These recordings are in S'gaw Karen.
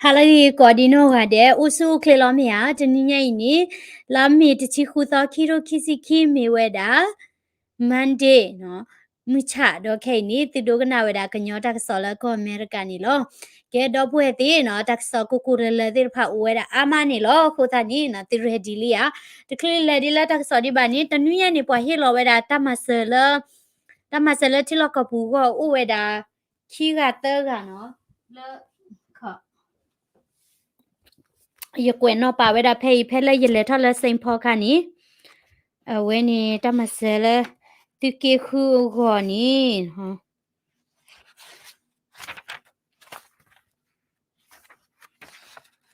ဟါလၢဂ့ၤကိးဒံနီၢ်ဂၤဒဲး အိၣ်ဆူၣ်အိၣ်ချ့လီၤမ့ၢ်ဧါ. တနွံညါအံၤန့ၣ် လါမ့ၤတဆံဃုသီ ခံကထိခံဆံခံ မ့ၢ်ဝဲဒၣ် Monday နီၤ, မုၢ်ဆၣ်ဒီးခဲအံၤန့ၣ် သုဒိကနၣ်ဝဲဒၣ်ကညီတၢ်ကစီၣ်လၢကီၢ်အမဲရကၤန့ၣ်လီၤ. ကဲ ဒီပုၢ်ဝဲၢ်သ့ၣ်နီၤ, တၢ်ကစီၣ်ကိၢ်ကိၢ်လၢၤလၢၤသ့ၣ်တဖၣ်အိၣ်ဝဲဒၣ်အါမးန့ၣ်လီၤ. အဃိသတးန့ၣ်နီၤ သု ready လံဧါ. တချုးလဲၤဒ်လၢတၢ်ကစီၣ်ဒံးဘၣ်န့ၣ် တနွံညါန့ၣ် ပှၤဟ့ၣ်လီၤဝဲဒၣ်တၢ်မၤစၢၤလၢ တၢ်မၤစၢၤလၢထံလီၢ်ကီၢ်ပူၤအဂီၢ်အိၣ်ဝဲဒၣ် ခံဂၤသၢဂၤနီၤ, လၢ ယကွဲးနီၣ်ပာ်ဝဲဒၣ်ဖဲအံၤ ဖဲလၢယလဲၤထီၣ်လၢ Saint Paul ခါန့ၣ်, အဝဲန့ၣ် တၢ်မၤစၢၤလၢ သုးက့ဃုအဂီၢ်န့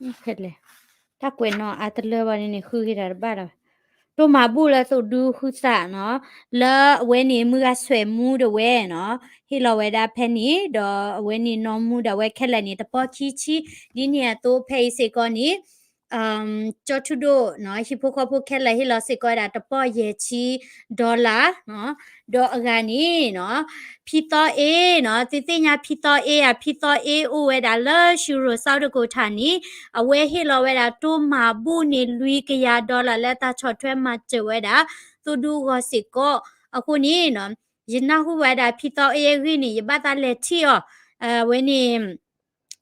ၣ် ဖဲလဲၣ်, တၢ်ကွဲးနီၣ်အါတလၢဘၣ်န့ၣ်န့ၣ် ဃုက့ၤတၢ်တဘၣ်လီၤ. တိၢ်မၤဘူၣ်လၢသိးဒူဃုသးနီၤ, လၢအဝဲန့ၣ် မုၢ်ဂၤဆွဲးမူဒၣ်ဝဲနီၤ, ဟ့ၣ်လီၤဝဲဒၣ်ဖဲန့ၣ် ဒီးအဝဲန့ၣ်နီၢ်မူဒၣ်ဝဲခဲလၢာ်န့ၣ် တပီၢ်ခံဆံ, ဒ်န့ၣ်အသိးဖဲအံၤစ့ၢ်ကီးန့ၣ် ကၠီထူဒိၣ်နီၤ, ဟံၣ်ဖိဃီဖိခဲလၢာ်ဟ့ၣ်လီၤစ့ၢ်ကီးဝဲဒၣ်တပီၢ်ယဲၢ်ဆံ dollar နီၤ, ဒီးအဂၤန့ၣ်နီၤ ဖံသီအ့နီၤ, သုသ့ၣ်ညါဖံသီအ့ဧါ, ဖံသီအ့အိၣ်ဝဲဒၣ်လၢ Shuro South Dakota န့ၣ် အဝဲဟ့ၣ်လီၤဝဲဒၣ်တိၢ်မၤဘူၣ်န့ၣ် လွံၢ်ကယၤ dollar လၢတၢ်ဆီၣ်ထွဲမၤစၢၤဝဲဒၣ် သိးဒူအဂီၢ်စ့ၢ်ကီး. အဃိန့ၣ်နီၤ ယနၢ်ဟူဝဲဒၣ်ဖံသီအ့အဂ့ၢ်န့ၣ် ယဘၣ်သးလဲၤထံၣ်အီၤ, အဝဲန့ၣ်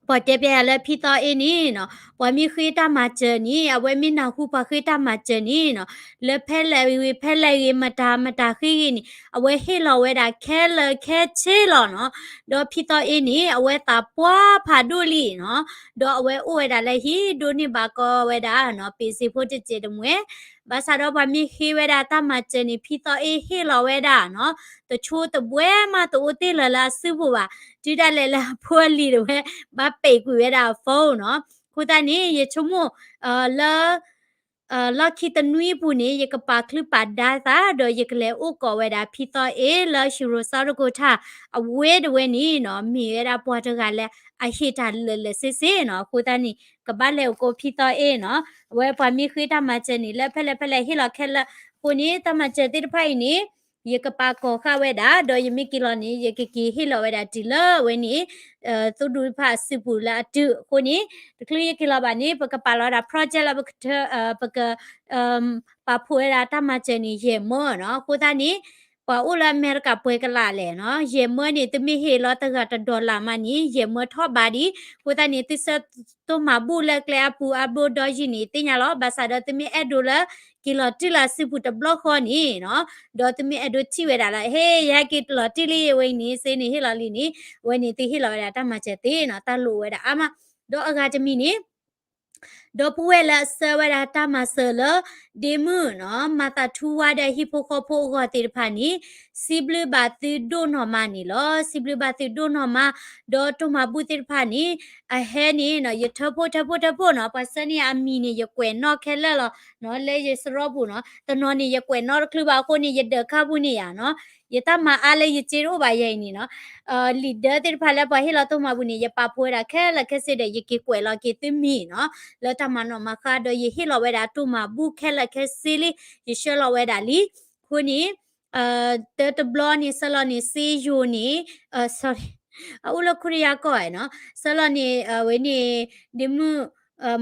ပှၤတဲပျဲယၤလၢဖံသီအ့န့ၣ်နီၤ, ပှၤမ့ၢ်ဃ့တၢ်မၤစၢၤန့ၣ် အဝဲမ့ၢ်နၢ်ဟူပှၤဃ့တၢ်မၤစၢၤန့ၣ်နီၤ, လၢဖဲလဲၣ်ဂ့ၤ ဖဲလဲၣ်ဂ့ၤ မတၤမတၤဃ့ဂ့ၤန့ၣ် အဝဲဟ့ၣ်လီၤဝဲဒၣ်ခဲလၢာ်ခဲဆ့လီၤနီၤ. ဒီးဖံသီအ့န့ၣ် အဝဲသးပှၢ်ဖးဒိၣ်လံနီၤ, ဒီးအဝဲအိၣ်ဝဲဒၣ်လၢဟံၣ်ဒိးန့ၢ်ဘၣ်ကီဝဲဒၣ်နီၤ ပ့ၤစ့ဖိတစဲးတမှဲၤ, ဘၣ်ဆၣ်ဒီးပှၤမ့ၢ်ဃ့ဝဲဒၣ်တၢ်မၤစၢၤန့ၣ် ဖံသီအ့ဟ့ၣ်လီၤဝဲဒၣ်နီၤ, တဆိတဘှဲမးတအိၣ်တ့ၢ်လၢၤလၢအစုပူၤဘၣ်, တုၤဒၣ်လဲာ်လၢအဖိအလံၤတဝဲ ဘၣ်ပဲာ်ကွံာ်ဝဲဒၣ်အ phone နီၤ. အဃိသတးန့ၣ် ယဆိကမိၣ် လၢ လီၢ်ခံတနွံအပူၤန့ၣ် ယကပာ်ချုးပာ်ဒါသး ဒီးယကလဲၤအိၣ်ကိးဝဲဒၣ်ဖံသီအ့လၢ Shuro South Dakota အဝဲတဝဲန့ၣ်နီၤ မ့ၢ်ဝဲဒၣ်ပှၤတဂၤလၢအဟ့ၣ်တၢ်လၢာ်လၢာ်ဆ့ဆ့နီၤ. အဃိသတးန့ၣ် ကဘၣ်လဲၤအိၣ်ကိးဖံသီအ့နီၤ, အဝဲပှၤမ့ၢ်ဃ့တၢ်မၤစၢၤန့ၣ် လၢဖဲလဲၣ်ဖဲလဲၣ်ဟ့ၣ်လီၤခဲလၢာ်. အဃိန့ၣ် တၢ်မၤစၢၤသ့ၣ်တဖၣ်အံၤန့ၣ် ယကပာ်ကီၤဃာ်ဝဲဒၣ် ဒီးယမ့ၢ်က့ၤလီၤန့ၣ် ယကက့ၤဟ့ၣ်လီၤဝဲဒၣ်တုၤလၢအဝဲန့ၣ် သိးဒူတဖၣ်အစုပူၤလၢအတုၤ. အဃိန့ၣ် တချုးယက့ၤလီၤဘၣ်န့ၣ် ပကပာ်လီၤဝဲဒၣ် project လၢပကထၢ ပက ပာ်ဖှိၣ်ဝဲဒၣ်တၢ်မၤစၢၤန့ၣ် ယဲၢ်မၢနီၤ. အဃိသတးန့ၣ် ပှၤအိၣ်လၢအမဲရကၤပှဲၤကလးလဲၣ်နီၤ, ယဲၢ်မၢန့ၣ် သုမ့ၢ်ဟ့ၣ်လီၤတဂၤတ dollar မးန့ၣ် ယဲၢ်မၢထီၣ်ဘးဒံး. အဃိသတးန့ၣ် သုဆၢတိၢ်မၤဘူၣ်လၢကျဲအပူၤအါဘျိဒီယုၢ်န့ၣ် သ့ၣ်ညါလီၤ. ဘၣ်ဆၣ်ဒီးသုမ့ၢ်အဲၣ်ဒိးလၢ က့ၤလီၤတံၢ်လၢအစုပူၤတဘျီဃီန့ၣ်နီၤ, ဒီးသုမ့ၢ်အဲၣ်ဒိးထံၣ်ဝဲဒၣ်လၢ ဟ့ၣ် ယဟဲက့ၤလီၤတံၢ်လံ အဝဲအံၤန့ၣ် စ့န့ၣ်ဟ့ၣ်လီၤလံန့ၣ် အဝဲန့ၣ်သုဟ့ၣ်လီၤဝဲဒၣ်တၢ်မၤစၢၤသ့နီၤ, တၢ်လိၣ်ဝဲဒၣ်အါမး. ဒီးအဂၤတမံၤန့ၣ် ဒီပုၢ်ဝဲၢ်လၢအဆှၢဝဲဒၣ်တၢ်မၤစၢၤလၢ ဒ့မုၣ်နီၤ မၤသးထူဝါဒီးဟံၣ်ဖိဃီဖိအဂီၢ်သ့ၣ်တဖၣ်န့ၣ် စံးဘျုးဘၣ်သုဒိၣ်နီၢ်မးန့ၣ်လီၤ. စံးဘျုးဘၣ်သုဒိၣ်နီၢ်မး, ဒီးတိၢ်မၤဘူၣ်သ့ၣ်တဖၣ်န့ၣ် အဟဲန့ၣ်နီၤ ယထၢဖှိၣ်ထၢဖှိၣ်ထၢဖှိၣ်နီၤ, ပှၤဆှၢန့ၢ်အမံၤန့ၣ် ယကွဲးနီၣ်ခဲလၢာ်လီၤနီၤ, လၢယစရီပူၤနီၤ, တနီၤန့ၣ် ယကွဲးနီၣ်တချုးဘၣ်အဃိန့ၣ် ယဒၢးခါပူၤန့ၣ်ယၤနီၤ, ယတၢ်မၤအါလၢယစ့တအိၣ်ဘၣ်ယဲအံၤန့ၣ်နီၤ လံာ်ဒၢသ့ၣ်တဖၣ်လၢပှၤဟ့ၣ်လီၤတိၢ်မၤဘူၣ်န့ၣ် ယပာ်ဖှိၣ်ဝဲဒၣ်ခဲလၢာ်ခဲဆ့ဒီး ယက့ၤကွဲးလီၤက့ၤသုမံၤနီၤ, လၢတၢ်မၤနီၣ်မၤဃါဒီး ယဟ့ၣ်လီၤဝဲဒၣ်တိၢ်မၤဘူၣ်ခဲလၢာ်ခဲဆ့လံ, ယဆှၢလီၤဝဲဒၣ်လံ. အဃိန့ၣ် တၢတဘျီန့ၣ် ဆှၢလီၤန့ၣ် စ့ယိၤန့ၣ် sorry အအိၣ်လၢခိရံယါကီၢ်နီၤ, ဆှၢလီၤန့ၣ် အဝဲန့ၣ် ဒ့မုၣ်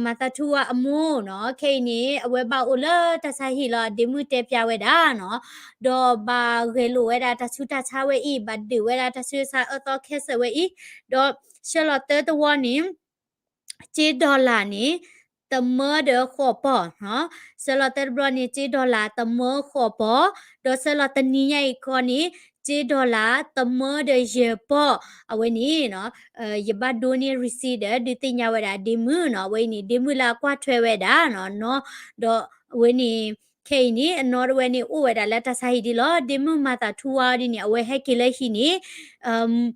မၤသးထူဝါအမိၢ်နီၤ, ခဲအံၤန့ၣ် အဝဲဘၣ်အိၣ်လၢတၢ်ဆါဟံၣ်လီၤ, ဒ့မုၣ်တဲပျးဝဲဒၣ်နီၤ, ဒီးဘၣ်ဂဲၤလိာ်ဝဲဒၣ်တၢ်ဆူးတၢ်ဆါဝဲအံၤ, ဘၣ်ဒုးဝဲဒၣ်တၢ်ဆူးတၢ်ဆါအၢသီခဲစၢးဝဲအံၤ, ဒီးဆှၢလီၤတၢတဝီန့ၣ် စ့ dollar န့ၣ် တမၢဒီးဃိးပီၢ်နီၤ, ဆှၢလီၤတၢတဘျီန့ၣ် စ့ dollar တမၢဃိးပီၢ်, ဒီးဆှၢလီၤတနံၤညါအံၤခီန့ၣ် စ့ dollar တမၢဒီးယဲၢ်ပီၢ်, အဝဲန့ၣ်နီၤ ယဘၣ်ဒိန့ၢ် receipt ဒီး ဒုးသ့ၣ်ညါဝဲဒၣ်ဒ့မုၣ်နီၤ, အဝဲအံၤန့ၣ် ဒ့မုၣ်လၢအကွၢ်ထွဲဝဲဒၣ်နီၤ, ဒီးအဝဲန့ၣ် ခဲအံၤန့ၣ် အနီၢ်တဝဲန့ၣ် အိၣ်ဝဲဒၣ်လၢတၢ်ဆါဟံၣ်ဒ်လီၤ, ဒ့မုၣ်မၤသးထူဝါဒ်န့ၣ် အဝဲဟဲက့ၤလၢဟံၣ်န့ၣ်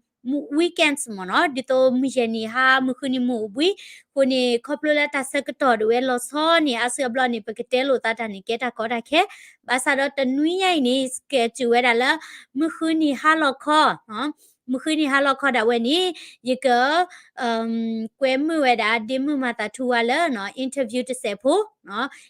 weekends မ့ၢ်နီၤ, ဒ်သိးမုၢ်ယဲၢ်နံၤဟါ မုၢ်ဃုနံၤမုၢ်အိၣ်ဘှံး, အဃိန့ၣ် ခီဖျိလၢတၢ်ဆၢကတီၢ်ဒၣ်ဝဲလီၤဆီန့ၣ် အါစုအဘျီန့ၣ် ပကတဲလိာ်သးတၢ်န့ၣ် ကဲတၢ်ကီတၢ်ခဲ, ဘၣ်ဆၣ်ဒီးတနွံညါအံၤန့ၣ် schedule ဝဲဒၣ်လၢ မုၢ်ဃုနံၤဟါလီၤခီနီၤ, မုၢ်ဃုနံၤဟါလီၤခီဒၣ်ဝဲန့ၣ် ယက ကွဲမုာ်ဝဲဒၣ် ဒ့မုၣ်မၤသးထူဝါလၢ interview တစဲးဖိ,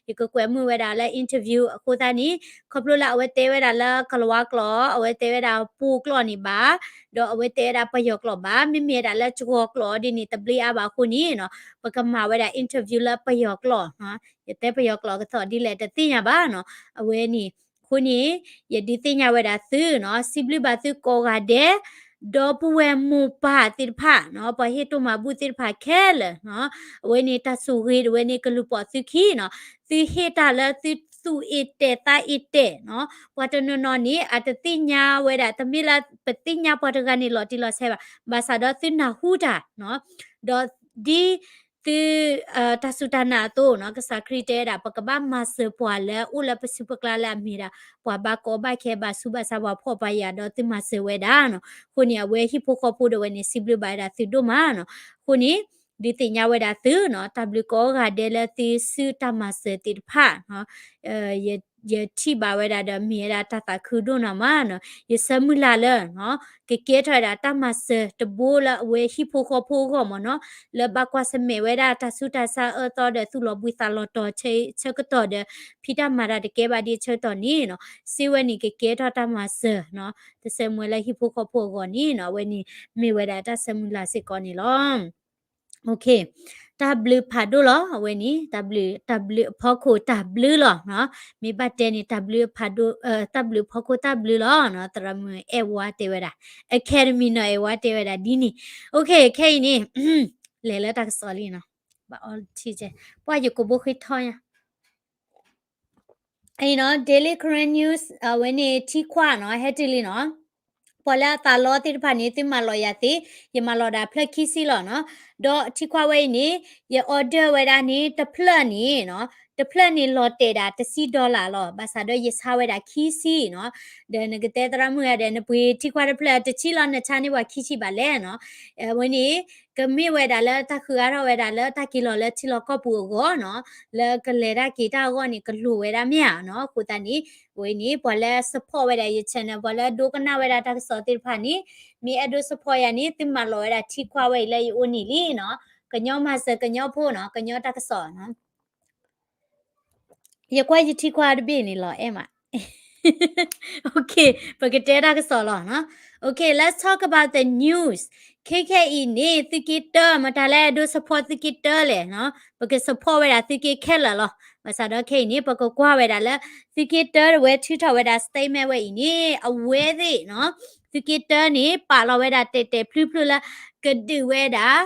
ယကကွဲမုာ်ဝဲဒၣ်လၢ interview အဃိသတးန့ၣ် ခီဖျိလၢအဝဲတဲဝဲဒၣ်လၢကလၤဝါကျိာ်, အဝဲတဲဝဲဒၣ်ပှိၤကျိာ်န့ၣ်ဘၣ်, ဒီးအဝဲတဲဝဲဒၣ်ပယီၤကျိာ်ဘၣ်, မ့မ့ၢ်ဝဲဒၣ်လၢစှီၤကျိာ်ဒ်န့ၣ် တဘျ့အါဘၣ်အဃိန့ၣ် ပကမၤဝဲဒၣ် interview လၢပယီၤကျိာ်, ယတဲပယီၤကျိာ်ကသီၣ်ဒ်လဲၣ်တသ့ၣ်ညါဘၣ်နီၤ, အဝဲန့ၣ် အဃိန့ၣ် ယဒုးသ့ၣ်ညါဝဲဒၣ်သုနီၤ, စံးဘျုးဘၣ်သုကိးဂၤဒဲး, ဒီပုၢ်ဝဲၢ်မိၢ်ပၢ်သ့ၣ်တဖၣ်နီၤ, ပှၤဟ့ၣ်တိၢ်မၤဘူၣ်သ့ၣ်တဖၣ်ခဲလၢာ်နီၤ, အဝဲန့ၣ်တၢ်ဆိၣ်ဂ့ၤဒၣ်ဝဲန့ၣ်ကလူၤပိာ်သုခံနီၤ, သုဟ့ၣ်တၢ်လၢသုသူၣ်အ့ၣ်တဲာ်သးအ့ၣ်တဲာ်နီၤ, ပှၤတနီၤနီၤန့ၣ် အတသ့ၣ်ညါဝဲဒၣ် တမ့ၢ်လၢပသ့ၣ်ညါပှၤတဂၤန့ၣ်လီၤတံၢ်လီၤဆဲးဘၣ်, ဘၣ်ဆၣ်ဒီးသုနၢ်ဟူတၢ်နီၤ, ဒီးဒ် သု တၢ်စူၢ်တၢ်နာ်အသိးနီၤ, ကစၢ်ခရံာ်တဲဝဲဒၣ် ပကဘၣ်မၤစၢၤပှၤလၢအိၣ်လၢပစုပကျါလၢအမ့ၢ်ဒၣ် ပှၤဘၣ်ကီဘၣ်ခဲ ဘၣ်ဆူးဘၣ်ဆါ ပှၤဖှီၣ်ပှၤယာ် ဒီးသုမၤစၢၤဝဲဒၣ်နီၤ, အဃိန့ၣ် အဝဲဟံၣ်ဖိဃီဖိဒၣ်ဝဲန့ၣ် စံးဘျုးဘၣ်ဝဲဒၣ်သုဒိၣ်မးနီၤ, အဃိန့ၣ် ဒုးသ့ၣ်ညါဝဲဒၣ်သုနီၤ, တၢ်ဘျုးကိးဂၤဒဲးလၢသုစုတၢ်မၤစၢၤသ့ၣ်တဖၣ် ယထံၣ်ဘၣ်ဝဲဒၣ်ဒီးမ့ၢ်ဝဲဒၣ်တၢ်သးခုဒိၣ်နီၢ်မးနီၤ, ယဆၢမုၢ်လၢ်လၢ ကကဲထီၣ်ဝဲဒၣ်တၢ်မၤစၢၤတဘိလၢအဝဲဟံၣ်ဖိဃီဖိအဂီၢ်မ့ၢ်နီၤ, လၢဘၣ်ကွၢ်ဆၢၣ်မဲာ်ဝဲဒၣ်တၢ်ဆူးတၢ်ဆါအၢသီဒီးသူၣ်လီၤဘှံးသးလီၤတီၤဆၢကတီၢ်ဒီး ဖံးတၢ်မၤတၢ်တကဲဘၣ်ဒ်အဆၢကတီၢ်န့ၣ်နီၤ, စ့ဝဲန့ၣ်ကကဲထီၣ်တၢ်မၤစၢၤနီၤ, တဆၢမုၢ်လၢဟံၣ်ဖိဃီဖိအဂီၢ်န့ၣ်နီၤ, အဝဲန့ၣ်မ့ၢ်ဝဲဒၣ်တၢ်ဆၢမုၢ်လၢ်စ့ၢ်ကီးန့ၣ်လီၤ. တၢ်ဘျုးဖးဒိၣ်လီၤ, အဝဲန့ၣ် တၢ်ဘျုး တၢ်ဘျုးအဖီခိၣ်တၢ်ဘျုးလီၤနီၤ, မ့ၢ်ဘၣ်တဲန့ၣ် တၢ်ဘျုးဖးဒိၣ် တၢ်ဘျုးအဖီခိၣ်တၢ်ဘျုးလီၤနီၤ, သရၣ်မုၣ်အဲၣ်ဝါတဲဝဲဒၣ်, Academy နီၤ အဲၣ်ဝါတဲဝဲဒၣ်ဒ်န့ၣ်, ခဲအံၤန့ၣ် လဲၤလၢတၢ်ကစီၣ်လံနီၤ, ဘၣ်အီထံကဲ, ပှၢ်ယကိာ်ဘိဃ့ထီညါ အံၤနီၤ Daily Karen News အဝဲန့ၣ်ထံခွါနီၤ ဟဲတုၤလံနီၤ, ပှၤလၢအသးလီသ့ၣ်တဖၣ်န့ၣ် သုမၤလီၤယၤသ့, ယမၤလီၤဒၣ်ဖျၢၣ်ခံဆံလီၤနီၤ, ဒီးထံခွါဝဲအံၤန့ၣ် ယ order ဝဲဒၣ်န့ၣ် တဖျၢၣ်န့ၣ်နီၤ, တဖျၢၣ်န့ၣ်လီၤတဲာ်ဒၣ်တဆံ dollar လီၤ, ဘၣ်ဆၣ်ဒီးယဆါဝဲဒၣ်ခံဆံနီၤ, ဒီးနကတဲသရၣ်မုၣ်ဂၤဒီး နပှ့ၤထံခွါတဖျၢၣ်တဆံလီၤ နဆါန့ၢ်ပှၤခံဆံဘၣ်လဲၣ်နီၤ, အဝဲန့ၣ် ကမ့ၢ်ဝဲဒၣ်လၢတၢ်ဃုအါထီၣ်ဝဲဒၣ်လၢတၢ်က့ၤလီၤလၢထံလီၢ်ကီၢ်ပူၤအဂီၢ်နီၤ, လၢကလဲၤတၢ်က့ၤတၢ်အဂီၢ်န့ၣ် ကလိၣ်ဝဲဒၣ်မ့ၢ်ဧါနီၤ, အဃိသတးန့ၣ် အဝဲန့ၣ် ပှၤလၢ support ဝဲဒၣ်ယ channel ပှၤလၢဒိကနၣ်ဝဲဒၣ်တၢ်ကစီၣ်သ့ၣ်တဖၣ်န့ၣ် မ့ၢ်အဲၣ်ဒိး support ယၤန့ၣ် သုမၤလီၤဝဲဒၣ်ထံခွါဝဲအံၤလၢယအိၣ်န့ၣ်လံနီၤ, ကညီမၤစၢၤကညီဖိနီၤ, ကညီတၢ်ကစီၣ်နီၤ ယကွၢ်ယထံခွါတဘ့ၣ်န့ၣ်လီၤအဲၣ်မး, ပကတဲတၢ်ကစီၣ်လီၤနီၤ, Okay, let's talk about the news. ခဲခဲအံၤန့ၣ် သုးက့တၢ မတၤလၢအဲၣ်ဒိး support သုးက့တၢလဲၣ်နီၤ, ပက support ဝဲဒၣ်သုးက့ခဲလၢာ်လီၤ. ဘၣ်ဆၣ်ဒီးခဲအံၤန့ၣ် ပကကွၢ်ဝဲဒၣ်လၢ သုးက့တၢဝဲထုးထီၣ်ဝဲဒၣ် statement ဝဲအံၤန့ၣ် အဝဲသ့ၣ်နီၤ, သုးက့တၢန့ၣ် ပာ်လီၤဝဲဒၣ်တဲာ်တဲာ်ဖျုဖျုလၢ ကဒုးဝဲဒၣ်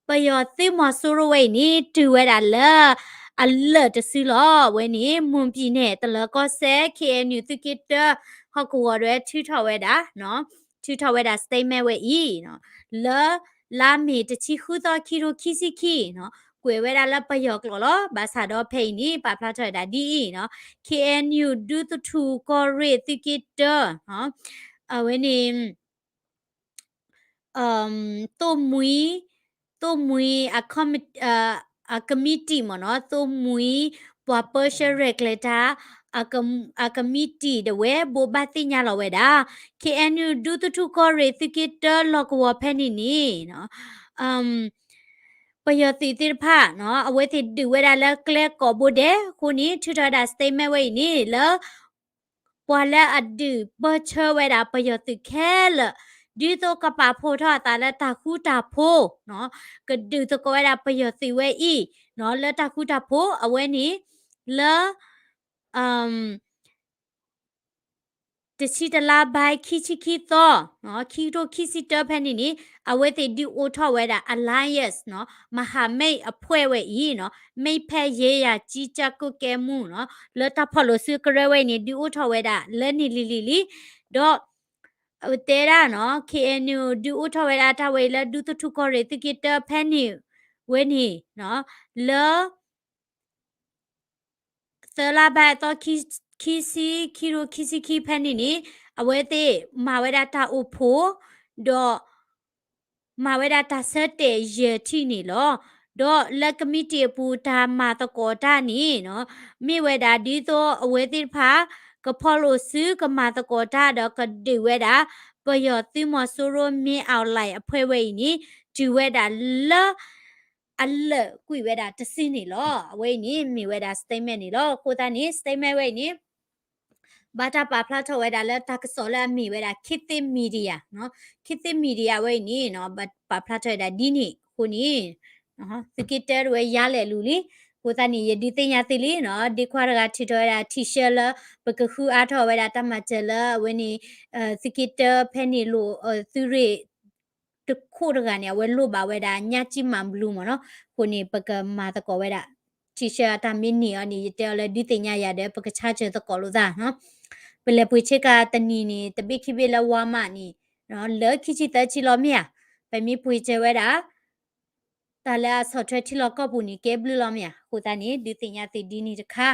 ပယီၤသုးမီၤစိရိၤဝဲအံၤန့ၣ် တုၤဝဲဒၣ်လၢ အလၢာ်တစုလီၤ. အဝဲန့ၣ် မွန်ပြည်နယ် တလၢၤကီၢ်စဲၣ် KNU သုးက့တၢ ဟီၣ်ကဝီၤဒၣ်ဝဲထုးထီၣ်ဝဲဒၣ် ထုးထီၣ်ဝဲဒၣ် statement ဝဲအံၤ လၢ လါမ့ၤတဆံဃုသီ ခံထိခံဆံခံနီၤ, ကွဲးဝဲဒၣ်လၢပယီၤကျိာ်လီၤ. ဘၣ်ဆၣ်ဒီးဖဲအံၤန့ၣ် ပာ်ဖျါထီၣ်ဝဲဒၣ်ဒ်အံၤနီၤ, KNU ဒူသထူၣ်ကီၢ်ရ့ၣ်သုးက့တၢ အဝဲန့ၣ် သိၣ်မှံ သိၣ်မှံ အ committee မ့ၢ်နီၤ, သိၣ်မှံ ပှၤပၢဆှၢရဲၣ်ကျဲၤတၢ် အ committee ဒၣ်ဝဲ ဘိးဘၣ်သ့ၣ်ညါလီၤဝဲဒၣ် KNU ဒူသထူၣ်ကီၢ်ရ့ၣ်သုးက့တၢလီၢ်ကဝီၤဖဲန့ၣ်န့ၣ် ပယီၤသုးသ့ၣ်တဖၣ်နီၤ အဝဲသ့ၣ်ဒုးဝဲဒၣ်လၢကျဲကိးဘိဒဲးအဃိန့ၣ် ထုးထီၣ်ဝဲဒၣ် statement ဝဲအံၤန့ၣ်လၢ ပှၤလၢအဒုးပၢဆှၢဝဲဒၣ်ပယီၤသုးခဲလၢာ် ဒ်သိးကပာ်ဖှိၣ်ထီၣ်အသးလၢတၢ်ဃူတၢ်ဖိးနီၤ ကဒုးသကိးဝဲဒၣ်ပယီၤသုးဝဲအံၤနီၤ လၢတၢ်ဃူတၢ်ဖိး အဝဲန့ၣ် လၢ တဆံတလါဘၢၣ် ခံဆံခံသီ ခံကထိခံဆံတၢဖဲန့ၣ်န့ၣ် အဝဲသ့ၣ်ဒုးအိၣ်ထီၣ်ဝဲဒၣ် alliance နီၤ မဟာမိတ်အဖွဲ့ ဝဲအံၤနီၤ မိတ်ဖက်ရေးရာကြီးကြပ်ကွပ်ကဲမှု နီၤ လၢတၢ်ဖီၣ်လိာ်စုကရၢဝဲအံၤန့ၣ် ဒုးအိၣ်ထီၣ်ဝဲဒၣ်လၢန့ၣ်လံၤလံၤလံၤ ဒီး တဲဒၣ်နီၤ KNU ဒုးအိၣ်ထီၣ်ဝဲဒၣ်တၢ်ဝဲအံၤလၢဒူသထူၣ်ကီၢ်ရ့ၣ်သုးက့တၢဖဲန့ၣ် ဝဲန့ၣ်နီၤ လၢ သၢလါဘၢၣ်အသီ ခံဆံ ခံကထိခံဆံခံဖဲန့ၣ်န့ၣ် အဝဲသ့ၣ်မၤဝဲဒၣ်တၢ်အိၣ်ဖှိၣ် ဒီး မၤဝဲဒၣ်တၢ်ဆၢတဲာ်ယဲၢ်ထံၣ်န့ၣ်လီၤ. ဒီးလၢ committee အပူၤတၢ်မၤသကိးတၢ်န့ၣ်နီၤ မ့ၢ်ဝဲဒၣ်ဒ်သိးအဝဲသ့ၣ်တဖၣ် ကဖီၣ်လိာ်စုကမၤသကိးတၢ်ဒီးကဒုးဝဲဒၣ် ပယီၤသုးမီၤစိရိၤ မင်းအောင်လှိုင် အဖွဲ့ဝဲအံၤန့ၣ် တုၤဝဲဒၣ်လၢ အလၢာ်ကွံာ်ဝဲဒၣ်တစုန့ၣ်လီၤ. အဝဲအံၤန့ၣ် မ့ၢ်ဝဲဒၣ် statement န့ၣ်လီၤ. အဃိသတးန့ၣ် statement ဝဲအံၤန့ၣ် ဘၣ်တၢ်ပာ်ဖျါထီၣ်ဝဲဒၣ်လၢတၢ်ကစီၣ်လၢအမ့ၢ်ဝဲဒၣ် ခေတ်သစ် Media နီၤ, ခေတ်သစ် Media ဝဲအံၤန့ၣ်နီၤ ဘၣ်ပာ်ဖျါထီၣ်ဝဲဒၣ်ဒ်န့ၣ်အဃိန့ၣ် သုးက့တၢတဝဲယါလဲာ်လူၤလံ. အဃိသတးန့ၣ် ယဒုးသ့ၣ်ညါသုလံနီၤ, ဒ့ခွါတဂၤထုးထီၣ်ဝဲဒၣ် T-shirt လၢ ပကဃုအါထီၣ်ဝဲဒၣ်တၢ်မၤစၢၤလၢအဝဲန့ၣ် သုးက့တၢဖဲန့ၣ်လိၣ် သုးရ့ၣ် တခိၣ်တဂၤန့ၣ် အဝဲလိၣ်ဘၣ်ဝဲဒၣ် ညၣ်ကၠံမၤဘျူးမ့ၢ်နီၤ. အဃိန့ၣ် ပကမၤသကိးဝဲဒၣ် T-shirt အတၢ်မ့ၢ်န့ၢ်အီၤန့ၣ် ယတဲအီၤလၢဒုးသ့ၣ်ညါယၤဒီး ပကဆါစၢၤသကိးလိာ်သးနီၤ. ပလဲၤပှ့ၤဆ့ကၤတနံၤန့ၣ် တဘ့ၣ်ခံဘ့ၣ်လၢ Walmart န့ၣ် လၢခံဆံသၢဆံလီၤမ့ၢ်ဧါ, ပမ့ၢ်ပှ့ၤစၢၤဝဲဒၣ် တၢ်လၢအဆီၣ်ထွဲထံလီၢ်ကီၢ်ပူၤန့ၣ် ကဲဘျုးလီၤမ့ၢ်ဧါ. အဃိသတးန့ၣ် ဒုးသ့ၣ်ညါသုဒ်န့ၣ်တခါ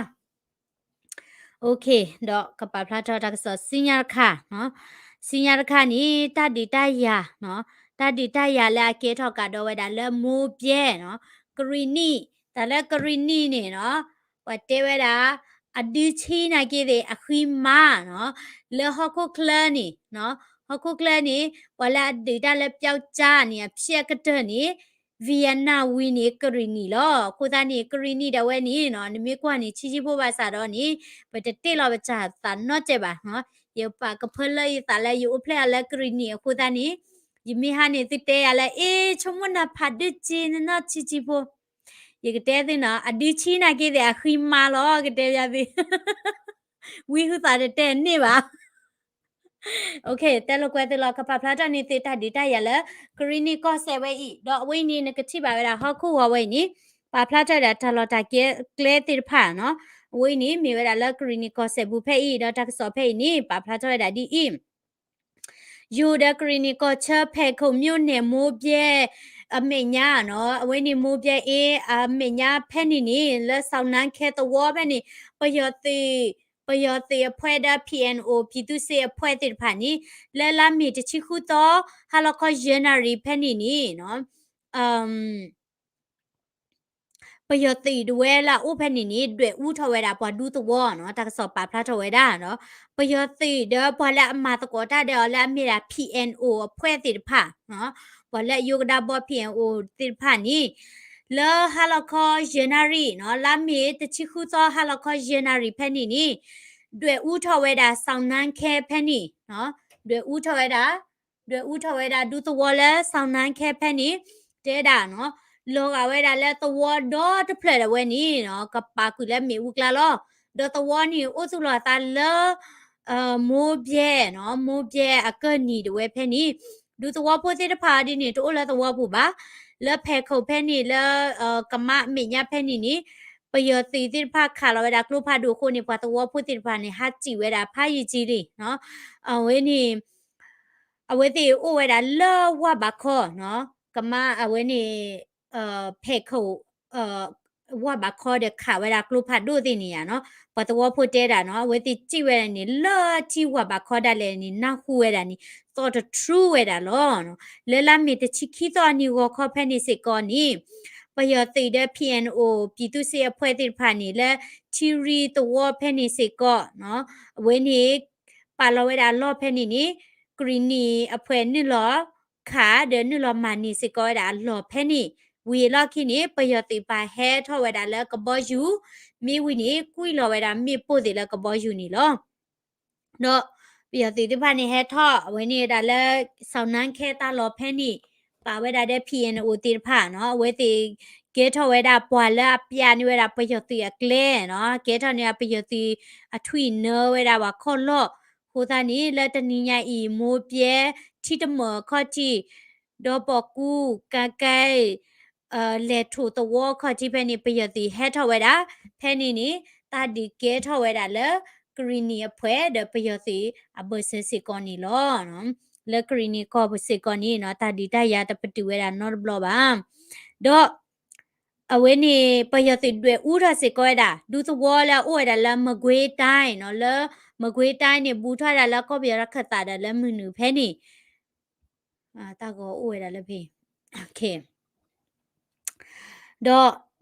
OK, ဒီးကပာ်ဖျါထီၣ်တၢ်ကစီၣ်ဆူညါတခါ, ဆူညါတခါန့ၣ် တၢ်ဒုးတၢ်ယၤ, တၢ်ဒုးတၢ်ယၤလၢအကဲထီၣ်ကဒီးဝဲဒၣ်လၢမိၢ်ဘဲနီၤ, ကရံၣ်နံၣ်, တၢ်လၢကရံၣ်နံၣ်န့ၣ်နီၤ, ပှၤတဲဝဲဒၣ် အဒုဆံးနာ်က့သ့ၣ်အဃံမါနီၤ, လၢဟီၣ်ခိၣ်ချၢန့ၣ်, ဟီၣ်ခိၣ်ချၢန့ၣ် ပှၤလၢအဒုးတၢ်လၢပျီကၠါန့ၣ် အဖျဲၣ်အကတၢၢ်န့ၣ် Vietnam ဝံၤန့ၣ် ကရံၣ်နံၣ်လီၤ. အဃိသတးန့ၣ် ကရံၣ်နံၣ်ဒၣ်ဝဲန့ၣ်နီၤ နမ့ၢ်ကွၢ်န့ၣ် ဆံးဆံးဖိဘၣ်ဆၣ်ဒီးန့ၣ် ပတတ့ၢ်လီၤပစၢ်သးနီတစဲးဘၣ်နီၤ. ယပာ်ကဖၢလၢယသးလၢယအိၣ်ဖျဲၣ်အီၤလၢကရံၣ်နံၣ်အဃိသတးန့ၣ် ယမ့ၢ်ဟါန့ၣ်သုတဲယၤလၢ အ့ ဆိကမိၣ်နၤဖးဒိၣ်က့ၤနနီၢ်ဆံးဆံးဖိ, ယကတဲသုနီၤ အဒုဆံးနာ်က့သ့ၣ်အဃံမါလီၤ ကတဲယၤသု ဝံဟုသးတတဲန့ၢ်ဘၣ် OK, တဲလိာ်ကွဲသုလီၤ ကပာ်ဖျါထီၣ်န့ၢ်သုတၢ်ဒုးတၢ်ယၤလၢ ကရံၣ်နံၣ်ကီၢ်စဲၣ်ဝဲအံၤ ဒီးအဝဲအံၤန့ၣ် နကထံၣ်ဘၣ်ဝဲဒၣ်ဟီၣ်ခိၣ်ဂီၤဝဲအံၤန့ၣ် ပာ်ဖျါထီၣ်ဝဲဒၣ်တၢ်လီၢ်တၢ်ကျဲသ့ၣ်တဖၣ်နီၤ. အဝဲအံၤန့ၣ် မ့ၢ်ဝဲဒၣ်လၢကရံၣ်နံၣ်ကီၢ်စဲၣ်ပူၤဖဲအံၤ ဒီးတၢ်ကစီၣ်ဖဲအံၤန့ၣ် ပာ်ဖျါထီၣ်ဝဲဒၣ်ဒ်အံၤ ယိၤဒီးကရံၣ်နံၣ်ကီၢ်ဆၢ ဖဲးခုၣ် မြို့နယ် မိၢ်ဘဲ အမဲာ်ညါနီၤ, အဝဲန့ၣ်မိၢ်ဘဲအ့ အမဲာ်ညါဖဲန့ၣ်န့ၣ် လၢ စီၣ်နၢ်ခဲ သဝီဖဲန့ၣ် ပယီၤသုး ပယီၤသုးအဖှဲဒီး P N O ပြည်သူ့စစ်အဖှဲသ့ၣ်တဖၣ်န့ၣ် လၢလါမ့ၤတဆံဃုသီ ဟါလီၤခီယဲၢ်နၣ်ရံၣ်ဖဲန့ၣ်န့ၣ်နီၤ ပယီၤသုးဒၣ်ဝဲလၢအအိၣ်ဖဲန့ၣ်န့ၣ် ဒွဲၣ်အူထီၣ်ဝဲဒၣ်ပှၤဒူသဝီနီၤ, တၢ်ကစီၣ်ပာ်ဖျါထီၣ်ဝဲဒၣ်နီၤ, ပယီၤသုးဒီးပှၤလၢအမၤသကိးတၢ်ဒီးအီၤလၢအမ့ၢ်ဒၣ် P N O အဖှဲသ့ၣ်တဖၣ်, ပှၤလၢအယိကဒါဘီ P N O သ့ၣ်တဖၣ်န့ၣ် လၢဟါလီၤခီယဲၢ်နၣ်ရံၣ်နီၤ, လါမ့ၤတဆံဃုသီ ဟါလီၤခီယဲၢ်နၣ်ရံၣ်ဖဲန့ၣ်န့ၣ် ဒွဲၣ်အူထီၣ်ဝဲဒၣ် စီၣ်နၢ်ခဲ ဖဲန့ၣ်, ဒွဲၣ်အူထီၣ်ဝဲဒၣ် ဒွဲၣ်အူထီၣ်ဝဲဒၣ်ဒူသဝီလၢ စီၣ်နၢ်ခဲ ဖဲန့ၣ် တဲဒၣ်နီၤ, လီၤဂာ်ဝဲဒၣ်လၢသဝီဒီတဖျၢၣ်ဒၣ်ဝဲန့ၣ်နီၤ ကပာ်ကွံာ်လၢမ့ၣ်အူကျါလီၤ. ဒီးသဝီန့ၣ်အိၣ်သူၣ်လီၤအသးလၢ မိၢ်ဘဲနီၤ, မိၢ်ဘဲအကၢၢ်နံၤဒၣ်ဝဲဖဲန့ၣ် ဒူသဝီဖိသ့ၣ်တဖၣ်ဒ်န့ၣ် တအိၣ်လၢသဝီပူၤဘၣ်. လၢဖဲးခုၣ်ဖဲန့ၣ် လၢ ကမါမဲာ်ညါဖဲန့ၣ်န့ၣ် ပယီၤသုးသ့ၣ်တဖၣ်ခးလီၤဝဲဒၣ်ကျိဖးဒိၣ်အဃိန့ၣ် ပှၤသဝီဖိသ့ၣ်တဖၣ်န့ၣ် ဟးစံၣ်ဝဲဒၣ်ဖးယံာ်ကံလံနီၤ. အဝဲန့ၣ် အဝဲသ့ၣ်အိၣ်ဝဲဒၣ်လၢဝၢ်ဘးခီနီၤ, ကမါအဝဲန့ၣ် ဖဲးခုၣ် ဝၢ်ဘးခီဒီးခးဝဲဒၣ်ကျိဖးဒိၣ်သ့ၣ်န့ၣ်ဧါနီၤ, ပှၤသဝီဖိတဲဒၣ်နီၤ, အဝဲသ့ၣ်စံၣ်ဝဲဒၣ်န့ၣ် လၢထံဝၢ်ဘးခီဒၣ်လဲာ်န့ၣ် နၢ်ဟူဝဲဒၣ်န့ၣ် သီၣ်တထြူဝဲဒၣ်လီၤ. လၢလါမ့ၤတဆံခံသီအနံၤဂီၤခီဖဲန့ၣ်စ့ၢ်ကီးန့ၣ် ပယီၤသုးဒီး P N O ပြည်သူ့စစ်အဖွဲ့သ့ၣ်တဖၣ်န့ၣ် လၢထံရံၣ်သဝီဖဲန့ၣ်စ့ၢ်ကီး အဝဲန့ၣ် ပာ်လီၤဝဲဒၣ်အလီၢ်ဖဲန့ၣ်န့ၣ် ကရံၣ်နံၣ်အဖှဲးနုာ်လီၤခး ဒီးနုာ်လီၤမၤန့ၢ်စ့ၢ်ကီးဝဲဒၣ်အလီၢ်ဖဲန့ၣ် ဝံၤအလီၢ်ခံန့ၣ် ပယီၤသုးပာ်ဟဲထီၣ်ဝဲဒၣ်လၢကဘီယူၤ မ့ၢ်ဝံၤန့ၣ် ကွံာ်လီၤဝဲဒၣ်မ့ၣ်ပိၢ်သ့ၣ်လၢကဘီယူၤန့ၣ်လီၤ. ဒီးပယီၤသုးသ့ၣ်တဖၣ်န့ၣ်ဟဲထီၣ် အဝဲန့ၣ်ဝဲဒၣ်လၢ စီၣ်နၢ်ခဲတၢ်လီၢ်ဖဲန့ၣ် ပာ်ဝဲဒၣ်ဒီး P N O သ့ၣ်တဖၣ်နီၤ, အဝဲသ့ၣ်ကဲထီၣ်ဝဲဒၣ်ပှၤလၢအပျးန့ၢ်ဝဲဒၣ်ပယီၤသုးအကျဲနီၤ, ကဲထီၣ်န့ၢ်ပယီၤသုးအထွံၣ်နၢဝဲဒၣ်ပှၤခီၣ်လီၢ်, အဃိသတးန့ၣ် လၢတနံၤညါအံၤ မိၢ်ဘဲ ထံတမၢၣ်အခီၣ်ထံး ဒီးပိာ်ကူ ကကဲ လဲၤထိၣ်သဝီခီၣ်ထံးဖဲန့ၣ် ပယီၤသုးဟဲထီၣ်ဝဲဒၣ်, ဖဲန့ၣ်န့ၣ် တၢ်ဒုးကဲထီၣ်ဝဲဒၣ်လၢ ကရံၣ်နံၣ်အဖှဲးဒီးပယီၤသုးအဘၢၣ်စၢၤစ့ၢ်ကီးန့ၣ်လီၤ. လၢကရံၣ်နံၣ်ကီၢ်ပူၤစ့ၢ်ကီးန့ၣ်နီၤ တၢ်ဒုးတၢ်ယၤတပတုာ်ဝဲဒၣ်နီတဘျီဘၣ်. ဒီး အဝဲန့ၣ် ပယီၤသုးဒွဲၣ်အူထီၣ်စ့ၢ်ကီးဝဲဒၣ် ဒူသဝီလၢအအိၣ်ဝဲဒၣ်လၢ မကွေးတိုင်း နီၤ, လၢ မကွေးတိုင်း န့ၣ် ဘူးထီၣ်ဝဲဒၣ်လၢကီၢ်ပယီၤတၢ်ခၢၣ်သးဒီးလၢမုၢ်နုာ်ဖဲန့ၣ် တၢ်ဂီၤအိၣ်ဝဲဒၣ်လၢဖဲ ဒီး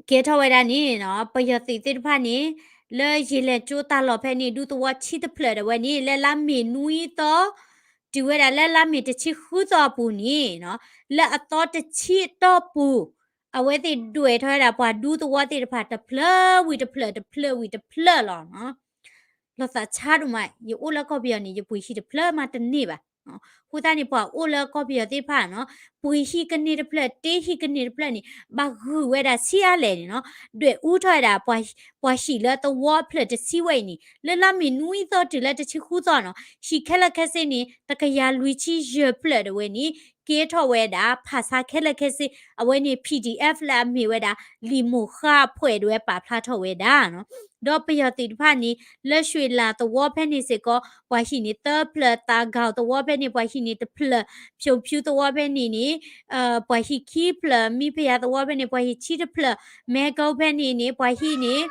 ကဲထီၣ်ဝဲဒၣ်န့ၣ်နီၤ ပယီၤသုးသ့ၣ်တဖၣ်န့ၣ် လၢယ့ၢ်လဲၣ်ကၠိတၢ်လီၢ်ဖဲန့ၣ် ဒူသဝီဆံတဖျၢၣ်ဒၣ်ဝဲန့ၣ် လၢလါမ့ၤနွံသီ တုၤဝဲဒၣ်လၢလါမ့ၤတဆံဃုသီအပူၤန့ၣ်နီၤ, လၢအသီတဆံအတီၢ်ပူၤ, အဝဲသ့ၣ်ဒွဲၣ်ထီၣ်ဝဲဒၣ်ပှၤဒူသဝီသ့ၣ်တဖၣ်တဖျၢၣ်ဝံၤတဖျၢၣ် တဖျၢၣ်ဝံၤတဖျၢၣ်လီၤနီၤ. လီၤသးဆါဒိၣ်မး, ယအိၣ်လၢကီၢ်ပယီၤန့ၣ် ယပှ့ၤဟံၣ်တဖျၢၣ်မးတန့ၢ်ဘၣ်. အဃိသတးန့ၣ် ပှၤအိၣ်လၢကီၢ်ပယီၤသ့ၣ်တဖၣ်နီၤ, ပှ့ၤဟံၣ်ကန့ၢ်တဖျၢၣ် တ့ဟံၣ်ကန့ၢ်တဖျၢၣ်န့ၣ် ဘၣ်ဂုာ်ဝဲဒၣ်ဆံးအါလဲၣ်န့ၣ်နီၤ, ဒွဲၣ်အူထီၣ်ဝဲဒၣ် ပှၤဟံၣ်လၢသဝီအဖျၢၣ်တဆံဝဲအံၤန့ၣ် လၢလါမ့ၤနွံသီတုၤလၢတဆံဃုသီနီၤ, ဟံၣ်ခဲလၢာ်ခဲဆ့န့ၣ် တကယၤလွံၢ်ဆံယဲၢ်ဖျၢၣ်ဒၣ်ဝဲန့ၣ် ကဲထီၣ်ဝဲဒၣ် ဖးဆါခဲလၢာ်ခဲဆ့, အဝဲန့ၣ် ပီၣ်ဒံၣ်အဲၣ်ဖ် လၢအမ့ၢ်ဝဲဒၣ် လံာ်မိၢ်ဃါဖှဲးဒၣ်ဝဲပာ်ဖျါထီၣ်ဝဲဒၣ်နီၤ. ဒီးပယီၤသုးတဖၣ်န့ၣ် လၢရွှ့ၣ်လၤသဝီဖဲန့ၣ်စ့ၢ်ကီး ပှၤဟံၣ်န့ၣ်သၢဖျၢၣ်, သးကီၤသဝီဖဲန့ၣ် ပှၤဟံၣ်န့ၣ်တဖျၢၣ်, ဖၠိၣ်ဖၠူသဝီဖဲန့ၣ်န့ၣ် ပှၤဟံၣ်ခံဖျၢၣ်, မံဖယၤသဝီဖဲန့ၣ် ပှၤဟံၣ်ဆံတဖျၢၣ်, မဲကိဖဲန့ၣ်န့ၣ် ပှၤဟံၣ်န့ၣ်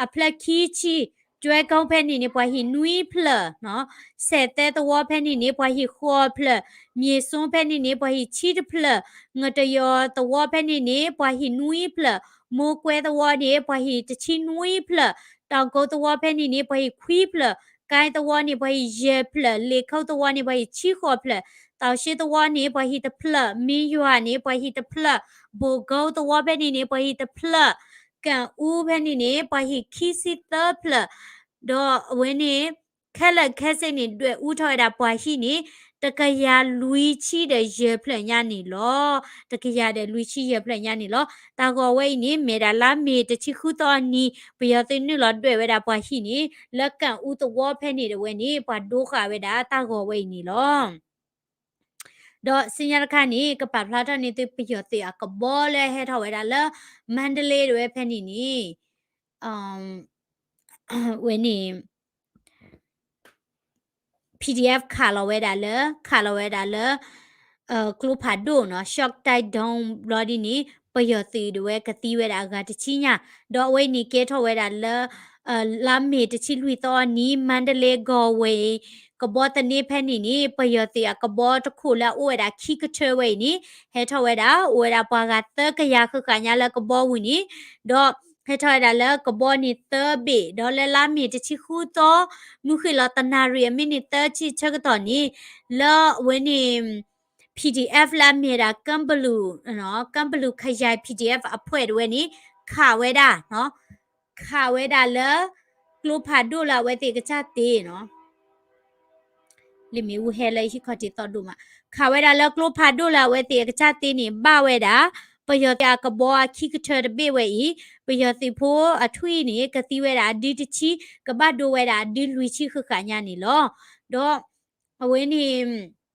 အဖျၢၣ်ခံဆံ, ကၠွဲကိဖဲန့ၣ်န့ၣ် ပှၤဟံၣ်နွံဖျၢၣ်နီၤ, စဲးသဲသဝီဖဲန့ၣ်န့ၣ် ပှၤဟံၣ်ဃိးဖျၢၣ်, မၠ့ၣ်စိဖဲန့ၣ်န့ၣ် ပှၤဟံၣ်ဆံတဖျၢၣ်, ငတယီၤသဝီဖဲန့ၣ်န့ၣ် ပှၤဟံၣ်နွံဖျၢၣ်, မိၢ်ကွဲသဝီန့ၣ် ပှၤဟံၣ်တဆံနွံဖျၢၣ်, တီၤကိသဝီဖဲန့ၣ်န့ၣ် ပှၤဟံၣ်ခွံဖျၢၣ်, ကဲသဝီန့ၣ် ပှၤဟံၣ်ယဲၢ်ဖျၢၣ်, လ့ၣ်ခိၣ်သဝီန့ၣ် ပှၤဟံၣ်ဆံဃိးဖျၢၣ်, တီၤရှ့သဝီန့ၣ် ပှၤဟံၣ်တဖျၢၣ်, မ့ၢ်ယွၤန့ၣ် ပှၤဟံၣ်တဖျၢၣ်, ဘိၣ်ကိသဝီဖဲန့ၣ်န့ၣ် ပှၤဟံၣ်တဖျၢၣ်, ကၣ်အူဖဲန့ၣ်န့ၣ် ပှၤဟံၣ်ခံဆံသၢဖျၢၣ်, ဒီးအဝဲန့ၣ် ခဲလၢာ်ခဲဆ့န့ၣ် ဒွဲၣ်အူထီၣ်ဝဲဒၣ်ပှၤဟံၣ်န့ၣ် တကယၤလွံၢ်ဆံဒီးယဲၢ်ဖျၢၣ်ညါန့ၣ်လီၤ. တကယၤဒီးလွံၢ်ဆံယဲၢ်ဖျၢၣ်ညါန့ၣ်လီၤ. တၢ်ဂီၤဝဲအံၤန့ၣ် မ့ၢ်ဒၣ်လါမ့ၤတဆံဃုသီအနံၤ ပယီၤသုးနုာ်လီၤဒွဲၣ်ဝဲဒၣ်ပှၤဟံၣ်န့ၣ် လၢကၣ်အူသဝီဖဲန့ၣ်ဒၣ်ဝဲန့ၣ် ပှၤဒိဃာ်ဝဲဒၣ်တၢ်ဂီၤဝဲအံၤန့ၣ်လီၤ. ဒီးဆူညါတခါန့ၣ် ကပာ်ဖျါထီၣ်န့ၢ်သု ပယီၤသုးအကဘီလၢဟဲထီၣ်ဝဲဒၣ်လၢ မါဒလ့ဒၣ်ဝဲဖဲန့ၣ်န့ၣ် ဝဲန့ၣ် PDF ခးလီၤဝဲဒၣ်လၢ ခးလီၤဝဲဒၣ်လၢ ကျိဖးဒိၣ်နီၤ ရှီၣ်တဲဒိၣ် ဘျီဒ်န့ၣ် ပယီၤသုးဒၣ်ဝဲကသံဝဲဒၣ်အဂၤတဆံညါ, ဒီးအဝဲအံၤန့ၣ်ကဲထီၣ်ဝဲဒၣ်လၢ လါမ့ၤတဆံလွံၢ်သီအနံၤ မါဒလ့ ကီၢ်ဝဲ ကဘီသန့ဖဲန့ၣ်န့ၣ် ပယီၤသုးအကဘီတခိၣ်လၢအအိၣ်ဝဲဒၣ်ခံကထၢဝဲအံၤန့ၣ် ဟဲထီၣ်ဝဲဒၣ် အိၣ်ဝဲဒၣ်ပှၤဂၤသၢကယၤဃၣ်ဃၣ်ညါလၢကဘီဝံၤန့ၣ်, ဒီးဟဲထီၣ်ဝဲဒၣ်လၢကဘီန့ၣ်သၢဘ့ၣ်, ဒီးလၢလါမ့ၤတဆံဃုသီ မုၢ်ဃ့ၢ်လီၤတနၣ်ရံၣ်အမံးနံးသၢဆံဆၢကတီၢ်န့ၣ် လၢအဝဲန့ၣ် PDF လၢအမ့ၢ်ဝဲဒၣ် ကၢဘလူး ကၢဘလူးခယၢၣ် PDF အဖှဲးဒၣ်ဝဲန့ၣ် ခးဝဲဒၣ် ခးဝဲဒၣ်လၢ ကျိဖးဒိၣ်လၢအဝဲသ့ၣ်အကစၢ်သ့နီၤ လၢမ့ၣ်အူဟဲလၢဟံၣ်ခီၣ်ထံးသီဒိၣ်မး, ခးဝဲဒၣ်လၢကျိဖးဒိၣ်လၢအဝဲသ့ၣ်အကစၢ်သ့န့ၣ် ဘၣ်ဝဲဒၣ် ပယီၤသုးအကဘီအခံကထၢတဘ့ၣ်ဝဲအံၤ, ပယီၤသုးဖိအထွံၣ်န့ၣ် ကသံဝဲဒၣ်အဒုတဆံ, ကဘၣ်ဒိဝဲဒၣ်အဒုလွံၢ်ဆံဃၣ်ဃၣ်ညါန့ၣ်လီၤ. ဒီးအဝဲန့ၣ်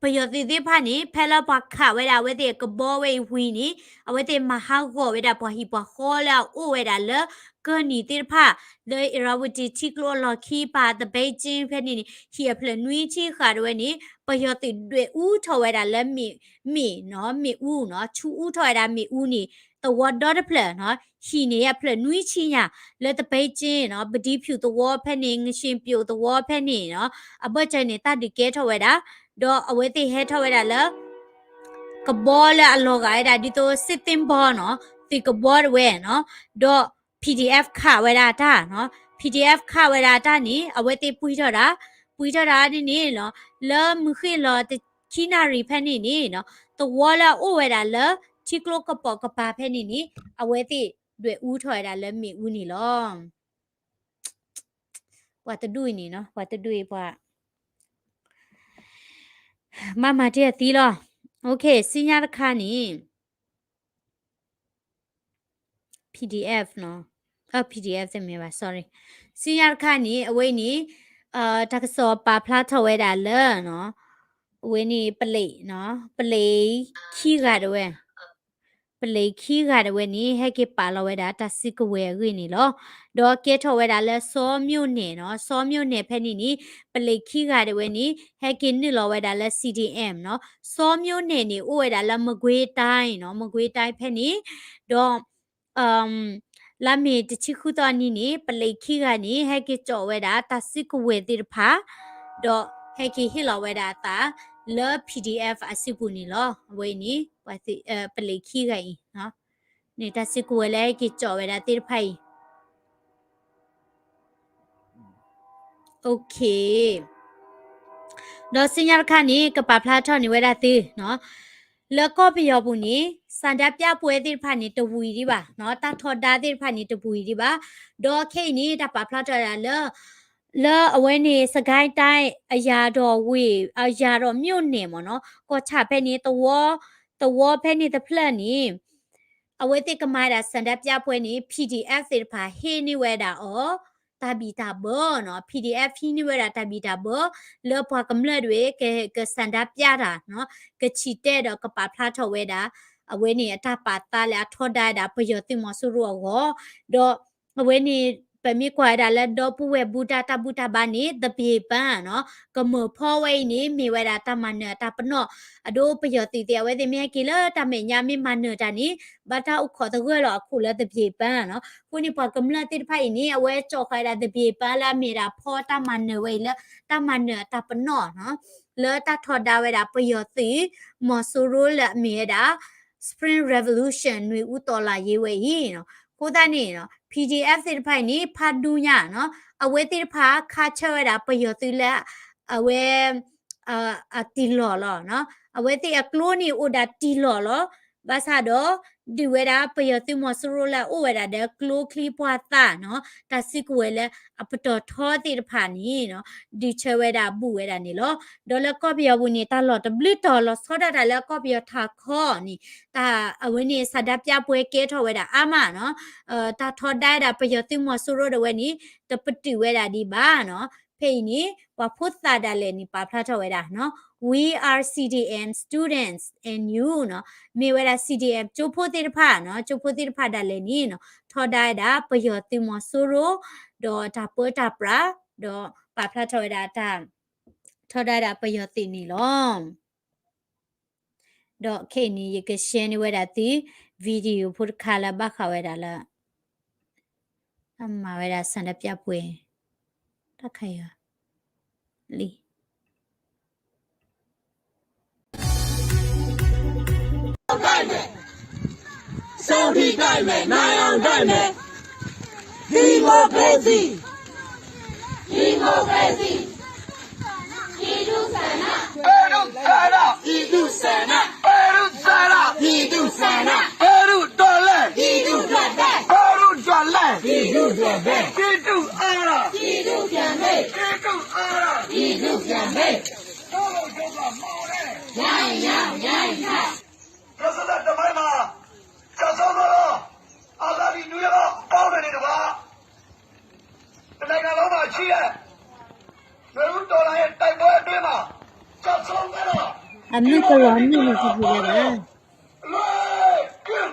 ပယီၤသုးသ့ၣ်တဖၣ်န့ၣ် ဖဲလၢပှၤခးဝဲဒၣ်အဝဲသ့ၣ်အကဘီဝဲအံၤဝံၤန့ၣ် အဝဲသ့ၣ်မၤဟးဂီၤဝဲဒၣ်ပှၤဟံၣ်ပှၤဃီလၢအအိၣ်ဝဲဒၣ်လၢကၢၢ်နံၤသ့ၣ်တဖၣ် လၢ Irrawaddy ထံကျိအလီၢ်ခံ ပာ်သဘဲကၠ့ဖဲန့ၣ်န့ၣ် ဟံၣ်အဖျၢၣ်နွံဆံဃၣ်ဒၣ်ဝဲန့ၣ် ပယီၤသုးဒွဲၣ်အူထီၣ်ဝဲဒၣ်လၢမ့ၣ် မ့ၣ်နီၤ မ့ၣ်အူနီၤ ဆူအူထီၣ်ဝဲဒၣ်မ့ၣ်အူန့ၣ် သဝီဒီတဖျၢၣ်နီၤ ဟံၣ်န့ၣ်အဖျၢၣ်နွံဆံညါ လၢသဘဲကၠ့နီၤ ပဒံဖၠူၣ်သဝီဖဲန့ၣ် ငၡ့ၣ်ပျိၣ်သဝီဖဲန့ၣ်နီၤ အဘၢၣ်စၢၤန့ၣ် တၢ်ဒုးကဲထီၣ်ဝဲဒၣ် ဒီးအဝဲသ့ၣ်ဟဲထီၣ်ဝဲဒၣ်လၢ ကဘီလၢအလီၤဂာ်ဝဲဒၣ် ဒ်သိး စစ်သင်္ဘော နီၤ သုးကဘီဒၣ်ဝဲနီၤ ဒီး PDF ခးဝဲဒၣ်အတၢ်နီၤ PDF ခးဝဲဒၣ်အတၢ်န့ၣ် အဝဲသ့ၣ်ပှံၢ်ထီၣ်တၢ် ပှံၢ်ထီၣ်တၢ်န့ၣ်န့ၣ်နီၤ လၢမုၢ်ဃ့ၢ်လီၤတဆံနၣ်ရံၣ်ဖဲန့ၣ်န့ၣ်နီၤ သဝီလၢအအိၣ်ဝဲဒၣ်လၢ ထံကျိကပိာ်ကပၤဖဲန့ၣ်န့ၣ် အဝဲသ့ၣ်ဒွဲၣ်အူထီၣ်ဝဲဒၣ်လၢမ့ၣ်အူန့ၣ်လီၤ. ပှၤတဒူၣ်အံၤနီၤ ပှၤတဒူၣ်အံၤပှၤ မၤမၤတ့ၢ်အသံလီၤ. ဆူညါတခါန့ၣ် PDF နီၤ PDF တမ့ၢ်ဘၣ် sorry ဆူညါတခါန့ၣ် အဝဲန့ၣ် တၢ်ကစီၣ်ပာ်ဖျါထီၣ်ဝဲဒၣ်လၢ အဝဲန့ၣ် ပလံး ပလံးခံဂၤဒၣ်ဝဲ ပလံးခံဂၤဒၣ်ဝဲန့ၣ် ဟဲက့ၤပာ်လီၤဝဲဒၣ်တၢ်စုကဝဲၤအဂ့ၢ်န့ၣ်လီၤ. ဒီးကဲထီၣ်ဝဲဒၣ်လၢစီၤမျိၣ်နဲၣ်နီၤ စီၤမျိၣ်နဲၣ်ဖဲန့ၣ်န့ၣ် ပလံးခံဂၤဒၣ်ဝဲန့ၣ် ဟဲက့ၤနုာ်လီၤဝဲဒၣ်လၢ CDM နီၤ စီၤမျိၣ်နဲၣ်န့ၣ် အိၣ်ဝဲဒၣ်လၢ မကွေးတိုင်း နီၤ မကွေးတိုင်း ဖဲန့ၣ် ဒီး လါမ့ၤတဆံဃုသီအနံၤန့ၣ် ပလံးခံဂၤန့ၣ် ဟဲက့ၤကၠီၣ်ဝဲဒၣ်တၢ်စုကဝဲၤသ့ၣ်တဖၣ် ဒီးဟဲက့ၤဟ့ၣ်လီၤဝဲဒၣ်အသးလၢ PDF အစုပူၤန့ၣ်လီၤ. အဝဲအံၤန့ၣ် ပလံးခံဂၤအံၤ န့ၣ်တၢ်စုကဝဲၤလၢဟဲက့ၤကၠီၣ်ဝဲဒၣ်သ့ၣ်တဖၣ်အံၤ ဒီးဆူညါတခါန့ၣ် ကပာ်ဖျါထီၣ်န့ၢ်ဝဲဒၣ်သု, လၢကီၢ်ပယီၤပူၤန့ၣ် ဆန္ဒပြပွဲသ့ၣ်တဖၣ်န့ၣ် တဝံၤဒံးဘၣ်, တၢ်ထီဒါသ့ၣ်တဖၣ်န့ၣ် တဝံၤဒံးဘၣ်. ဒီးခဲအံၤန့ၣ် တၢ်ပာ်ဖျါထီၣ်ဝဲဒၣ်လၢ လၢအဝဲန့ၣ် စစ်ကိုင်းတိုင်း အရာတော်ဝ့ၢ် အရာတော်မြို့နယ် မ့ၢ်နီၤ, ကီၢ်ဆၣ်ဖဲန့ၣ် သဝီဖဲန့ၣ်တဖျၢၣ်န့ၣ် အဝဲသ့ၣ်ကမၤဝဲဒၣ် ဆန္ဒပြပွဲန့ၣ် PDF သ့ၣ်တဖၣ်ဟ့ၣ်န့ၢ်ဝဲဒၣ်အီၤ တၢ်ဘံၣ်တၢ်ဘၢနီၤ, PDF ဟ့ၣ်န့ၢ်ဝဲဒၣ်တၢ်ဘံၣ်တၢ်ဘၢ လၢပှၤကမျၢၢ်ဒၣ်ဝဲ က ကဆန္ဒပြတၢ်နီၤ, ကဆံၣ်တဲၣ်ဒီးကပာ်ဖျါထီၣ်ဝဲဒၣ် အဝဲန့ၣ်အတၢ်ပာ်သးလၢအထီဒါဝဲဒၣ် ပယီၤသုးမီၤစိရိၤအဂီၢ်, ဒီးအဝဲန့ၣ် ပမ့ၢ်ကွၢ်ဝဲဒၣ်လၢဒီပုၢ်ဝဲၢ်ဘူးတၢ်တၢ်ဘူၣ်တၢ်ဘါန့ၣ် သပြေပန်းနီၤ, ကမၢၢ်ဖီဝဲအံၤန့ၣ် မ့ၢ်ဝဲဒၣ်တၢ်မၤနၢၤအတၢ်ပနီၣ်, အဒိပယီၤသုးသ့ၣ် အဝဲသ့ၣ်မ့ၢ်ဟဲက့ၤလၢတၢ်မဲာ်ညါမ့ၢ်မၤနၢၤတၢ်န့ၣ် ဘၣ်တၢ်အိၣ်ခိးသဂၢၢ်လီၤအခိၣ်လၢသပြေပန်းနီၤ. အဃိန့ၣ် ပှၤကမျၢၢ်သ့ၣ်တဖၣ်အံၤန့ၣ် အဝဲကၠီၣ်ဃာ်ဝဲဒၣ်သပြေပန်းလၢအမ့ၢ်ဒၣ် ဖီတၢ်မၤနၢၤဝဲအံၤလၢ တၢ်မၤနၢၤအတၢ်ပနီၣ်နီၤ, လၢတၢ်ထီဒါဝဲဒၣ်ပယီၤသုးမီၤစိရိၤလၢအမ့ၢ်ဝဲဒၣ် Spring Revolution နွေဦးတော်လှန်ရေးဝဲအံၤနီၤ. အဃိသတးန့ၣ် PDF သ့ၣ်တဖၣ်အံၤန့ၣ် ဖးဒူညါနီၤ, အဝဲသ့ၣ်တဖၣ်ခါဆၢဝဲဒၣ်ပယီၤသုးလၢ အဝဲ အတံၢ်လီၢ်လီၤနီၤ, အဝဲသ့ၣ်အကျိန့ၣ်အိၣ်ဒၣ်တံၢ်လီၢ်လီၤ. ဘၣ်ဆၣ်ဒီး ဒုးဝဲဒၣ်ပယီၤသုးမီၤစိရိၤလၢအအိၣ်ဝဲဒၣ်ဒီးကျိချံပှၢ်သၣ်နီၤ, တၢ်စုကဝဲၤလၢအပတီၢ်ထီသ့ၣ်တဖၣ်န့ၣ်နီၤ, ဒုးဆၢဝဲဒၣ်ဘူးဝဲဒၣ်န့ၣ်လီၤ. ဒီးလၢကီၢ်ပယီၤပူၤန့ၣ် တၢ်လီၢ်တဘျုးတီၤလီၤဆီဒၣ်တၢ်လၢကီၢ်ပယီၤထးခီန့ၣ် တၢ်အဝဲန့ၣ် ဆန္ဒပြပွဲကဲထီၣ်ဝဲဒၣ်အါမးနီၤ, တၢ်ထီဒါဝဲဒၣ်ပယီၤသုးမီၤစိရိၤဒၣ်ဝဲန့ၣ် တပတုာ်ဝဲဒၣ်ဒံးဘၣ်နီၤ. ဖဲအံၤန့ၣ် ပှၤဖိသၣ်ဒၣ်လဲာ်န့ၣ် ပာ်ဖျါထီၣ်ဝဲဒၣ်နီၤ, We are C D M students and you နီၤ, မ့ၢ်ဝဲဒၣ် C D M ကၠိဖိသ့ၣ်တဖၣ်နီၤ, ကၠိဖိသ့ၣ်တဖၣ်ဒၣ်လဲာ်န့ၣ်နီၤ, ထီဒါဝဲဒၣ်ပယီၤသုးမီၤစိရိၤ ဒီးတၢ်ပၢတၢ်ပြး ဒီးပာ်ဖျါထီၣ်ဝဲဒၣ်တၢ် ထီဒါဝဲဒၣ်ပယီၤသုးန့ၣ်လီၤ. ဒီးခဲအံၤန့ၣ် ယက share န့ၢ်ဝဲဒၣ်သု video ဖိတခါလၢဘၣ်ဃးဝဲဒၣ်လၢ အမၤဝဲဒၣ် ဆန္ဒပြပွဲ တၢ်ခါအံၤ လံ တိုက်မယ်။ စောင့်ထိတိုက်မယ်။ နိုင်အောင်တိုက်မယ်။ ဒီမိုကရေစီ။ ဒီမိုကရေစီ။ ပြည်သူ့ဆန္ဒ။ ပြည်သူ့ဆန္ဒ။ ပြည်သူ့ဆန္ဒ။ ပြည်သူ့ဆန္ဒ။ ပြည်သူ့ဆန္ဒ။ ပြည်သူ့တော်လှန်။ ပြည်သူ့တော်လှန်။ ပြည်သူ့တော်လှန်။ ပြည်သူ့တော်လှန်။ ပြည်သူ့အာဏာ။ ပြည်သူ့ပြန်ပေး။ ပြည်သူ့အာဏာ။ ပြည်သူ့ပြန်ပေး။ ရရင်ရအောင်၊ ရရင်ရ။ ရက်စက်သမားတွေမှာ ကျဆုံးသွားသော အာဇာနည်နွေဦးပေါင်းတွေနဲ့တကွ တစ်နိုင်ငံလုံးမှာရှိတဲ့ နွေဦးတော်လှန်ရေးတိုက်ပွဲအတွင်းမှာ ကျဆုံးသွားသော အမုၢ်ကလီၤမုၢ်န့ၣ် ထံၣ်ထံၣ်ဝဲဒၣ် လွှတ်ပေး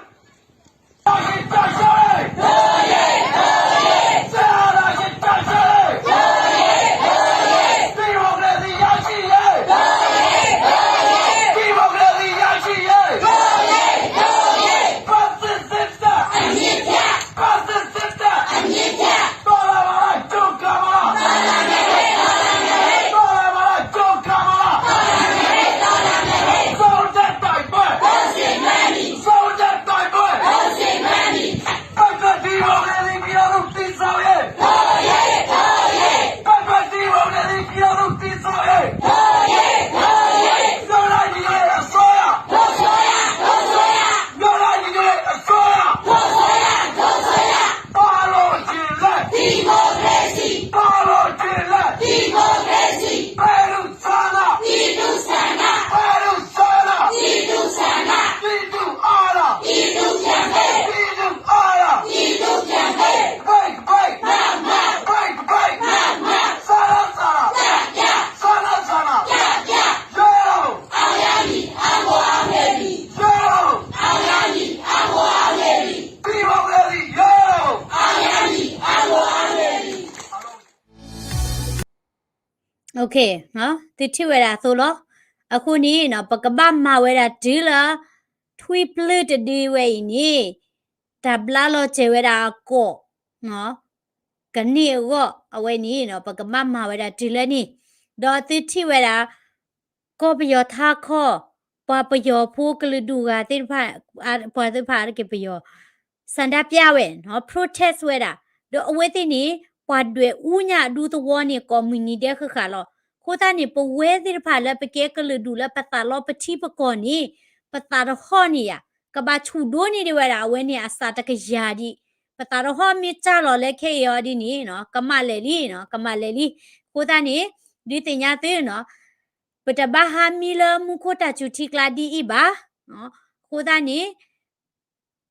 ဖက်ဒရယ်ဒီမိုကရေစီပြည်ထောင်စုတည်ဆောက်ရေး။ ဖက်ဒရယ်ဒီမိုကရေစီပြည်ထောင်စုတည်ဆောက်ရေး။ မျိုးသားညီညွတ်ရေးအစိုးရ။ မျိုးသားညီညွတ်ရေးအစိုးရ။ ပါလို့ရှိရင်လည်း ဒီမိုကရေစီ။ ပါလို့ရှိရင်လည်း ဒီမိုကရေစီ။ ပြည်သူ့ဆန္ဒ။ ပြည်သူ့ဆန္ဒ။ ပြည်သူ့ဆန္ဒ။ ပြည်သူ့ဆန္ဒ။ ပြည်သူ့အာဏာ။ ပြည်သူ့ပြန်ပေး။ ပြည်သူ့အာဏာ။ ပြည်သူ့ပြန်ပေး။ ပိတ်ပိတ်။ မတ်မတ်။ ပိတ်ပိတ်။ မတ်မတ်။ ဆန္ဒဆန္ဒ။ ပြပြ။ ဆန္ဒဆန္ဒ။ ပြပြ။ ရဲတော်။ အောင်ရမည်။ အောင်ကိုအောင်ခဲ့ပြီ။ ရဲတော်။ အောင်ရမည်။ အောင်ကိုအောင်ခဲ့ပြီ။ ဒီမိုကရေစီရဲတော်။ အောင်ရမည်။ အောင်ကိုအောင်ခဲ့ပြီ။ Okay သုထံၣ်ဝဲဒၣ်အသိးလီၤ. အဃိန့ၣ်နီၤ ပကဘၣ်မၤဝဲဒၣ်တုၤလၢ ထွံၣ်ပျုၢ်တဒုဝဲအံၤန့ၣ် တၢ်ဘျါလီၤစဲၤဝဲဒၣ်အကိာ် ကန့ၢ်အဂီၢ် အဝဲန့ၣ်နီၤ ပကဘၣ်မၤဝဲဒၣ်တုၤလၢန့ၣ် ဒီးသုထံၣ်ဝဲဒၣ် ကီၢ်ပယီၤထးခီၣ် ပှၤပယီၤဖိကလုာ်ဒူၣ်ဂၤသ့ၣ်တဖၣ် ပှၤသ့ၣ်တဖၣ်အါတက့ၢ်ပယီၤ ဆန္ဒပြဝဲနီၤ protest ဝဲဒၣ် ဒီးအဝဲသ့ၣ်န့ၣ် ပှၤဒွဲၣ်အူညါအဒူသဝီန့ၣ် ကိးမုၢ်နံၤဒဲးဃၣ်ဃၣ်လီၤ. အဃိသတးန့ၣ် ပဝဲသ့ၣ်တဖၣ်လၢပကဲကလုာ်ဒူၣ်လၢပသးလီပထံပကီၢ်န့ၣ် ပသးတဟီၣ်န့ၣ်ယၤ ကဘၣ်ဆူၣ်ဒိၣ်န့ၢ်ဒံးဝဲဒၣ် အဝဲန့ၣ်အစးတကယၤဒံး, ပသးတဟီၣ်မ့ၢ်တၢ်လီၤလၢခဲအံၤအီၤဒ်န့ၣ်နီၤ ကမၣ်လဲၣ်လံနီၤ ကမၣ်လဲၣ်လံ. အဃိသတးန့ၣ် ဒုးသ့ၣ်ညါသုနီၤ ပတဘၣ်ဟးမံလၢမူခိၣ်တၢ်စူၤထံကျါဒ်အံၤဘၣ်. အဃိသတးန့ၣ်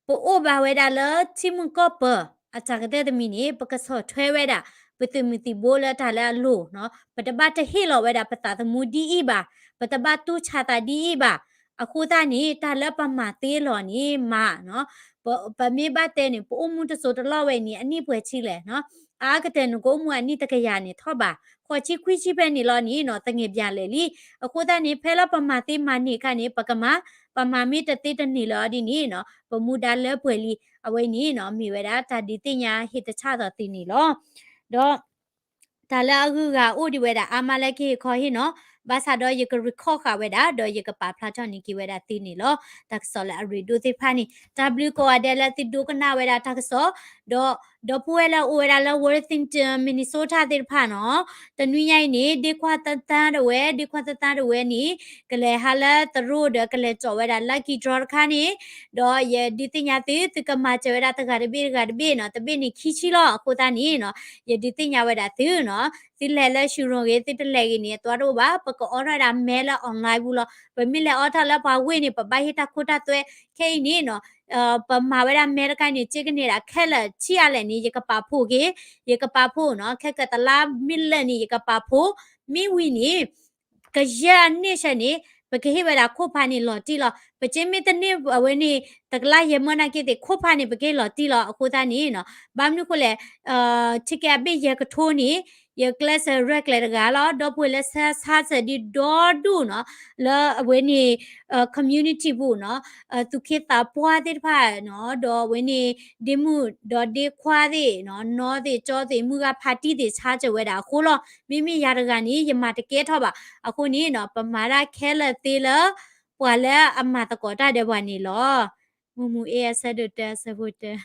ပအိၣ်ဘၣ်ဝဲဒၣ်လၢထံမုၢ်ကီၢ်ပၢၤ အတၢ်ကတၢၢ်တမံၤန့ၣ် ပကဆီၣ်ထွဲဝဲဒၣ် ပသုးမုၢ်သံၣ်ဘိလၢတၢ်လၢအလိၤနီၤ ပတဘၣ်တဟ့ၣ်လီၤဝဲဒၣ်ပသးသမူဒ်အံၤဘၣ်, ပတဘၣ်တူၢ်ဆါသးဒ်အံၤဘၣ်. အဃိသတးန့ၣ် တၢ်လၢပမၤသ့လီၤန့ၣ်မၤနီၤ ပမ့ၢ်ဘၣ်တဲန့ၣ် ပအိၣ်မူတစိၤတလီၢ်ဝဲအံၤန့ၣ် အနံၣ်ပှဲၤဆံလဲၣ်နီၤ အါကတၢၢ်နကအိၣ်မူအနံၣ်တကယၤန့ၣ်ထီၣ်ဘၣ်, ဃိးဆံခွံဆံဖဲန့ၣ်လီၤန့ၣ်နီၤ သငဲၣ်ဘၣ်လဲၣ်လံ. အဃိသတးန့ၣ် ဖဲလၢပမၤသ့မၤန့ၢ်အခါန့ၣ် ပကမၤ, ပမၤမ့ၢ်တသ့တန့ၢ်လၢၤအီၤဒ်န့ၣ်နီၤ ပမူဒါလၢပှဲၤလံ. အဝဲန့ၣ်နီၤ မ့ၢ်ဝဲဒၣ်တၢ်ဒုးသ့ၣ်ညါဟ့ၣ်တဆၣ်သီသုန့ၣ်လီၤ. ဒီး တၢ်လၢအဂုၤအဂၤအိၣ်ဒံးဝဲဒၣ်အါမးလၢကဟ့ၣ်ခီဟ့ၣ်နီၤ ဘၣ်ဆၣ်ဒီးယက record ဃာ်ဝဲဒၣ် ဒီးယကပာ်ဖျါထီၣ်န့ၢ်က့ၤဝဲဒၣ်သုန့ၣ်လီၤ. တၢ်ကစီၣ်လၢအရ့ဒိၣ်သ့ၣ်တဖၣ်န့ၣ် တၢ်ဘျုးကိးဂၤဒဲးလၢသုဒိကနၣ်ဝဲဒၣ်တၢ်ကစီၣ်, ဒီး ဒီပုၢ်ဝဲၢ်လၢအအိၣ်ဝဲဒၣ်လၢ Worthington Minnesota သ့ၣ်တဖၣ်နီၤ တနွံညါအံၤန့ၣ် ဒ့ခွါသၢသၢတဝဲ, ဒ့ခွါသၢသၢတဝဲန့ၣ် ကလဲၤဟးလၢသရိာ်ဒီးကလဲၤကၠီၣ်ဝဲဒၣ် lucky draw တခါန့ၣ်, ဒီးယဒုးသ့ၣ်ညါသု သုကမၤစၢၤဝဲဒၣ်တဂၤတဘ့ၣ်တဂၤတဘ့ၣ်နီၤ တဘ့ၣ်န့ၣ်ခံဆံလီၤ. အဃိသတးန့ၣ်နီၤ ယဒုးသ့ၣ်ညါဝဲဒၣ်သုနီၤ သုလဲၤလၢ showroom ဂ့ၤ သုတလဲၤဂ့ၤန့ၣ် အသီတအိၣ်ဘၣ်, ပကအိးထီၣ်ဝဲဒၣ်မဲလၢ online ပူၤလီၤ. ပမ့ၢ်လဲၤအိးထီၣ်လၢပှၤဝ့ၢ်န့ၣ် ပဘၣ်ဟ့ၣ်တၢ်ခိတၢ်သွဲ ခဲအံၤန့ၣ်နီၤ ပမၤဝဲဒၣ်မဲတခါန့ၣ် က့ကန့ၢ်ဒၣ်ခဲလၢာ်ဆံးအါလဲၣ်န့ၣ် ယကပာ်ဖှိၣ်က့ၤ, ယကပာ်ဖှိၣ်နီၤ ခဲကတလါမ့ၢ်လၢာ်န့ၣ် ယကပာ်ဖှိၣ်, မ့ၢ်ဝံၤန့ၣ် ကယဲၢ်အန့ၢ်ဆၢန့ၣ် ပကဟ့ၣ်ဝဲဒၣ်ခိၣ်ဖးန့ၣ်လီၤတံၢ်လီၤ. ပက့မ့ၢ်တန့ၢ်အဝဲန့ၣ် တကလါယဲၢ်မၢနၢ်က့သ့ၣ် ခိၣ်ဖးန့ၣ် ပကဟ့ၣ်လီၤတံၢ်လီၤ. အဃိသတးန့ၣ်နီၤ ဘၣ်မနုၤဃိလဲၣ် ထံကဲအဘ့ၣ်ယဲၢ်ကထိန့ၣ် ယကျဲးစၢးရဲၣ်ကျဲၤတဂၤလီၤ. ဒီပုၢ်ဝဲၢ်လၢဆါဆါစၢၤဒံးဒီဒူၣ်နီၤ လၢအဝဲန့ၣ် community ပူၤနီၤ သူၣ်က့သးပှၢ်သ့ၣ်တဖၣ်နီၤ ဒီးအဝဲန့ၣ် ဒ့မုၣ်ဒီးဒ့ခွါသ့ၣ်နီၤ နီၢ်သ့ၣ်ကၠီသ့ၣ် မုၢ်ဂၤဖါတံၢ်သ့ၣ် ဆါစၢၤဝဲဒၣ်အဃိလီၤ. မ့မ့ၢ်ယၤတဂၤန့ၣ် ယမၤတကဲထီၣ်ဘၣ်. အဃိန့ၣ်နီၤ ပမၤတၢ်ခဲလၢာ်သ့လၢ ပှၤလၢအမၤသကိးတၢ်ဒီးပှၤန့ၣ်လီၤ. မုၢ်မုၢ်အ့ အဆၢဒိၣ်တၢ အဆၢဖိတၢ တၢ်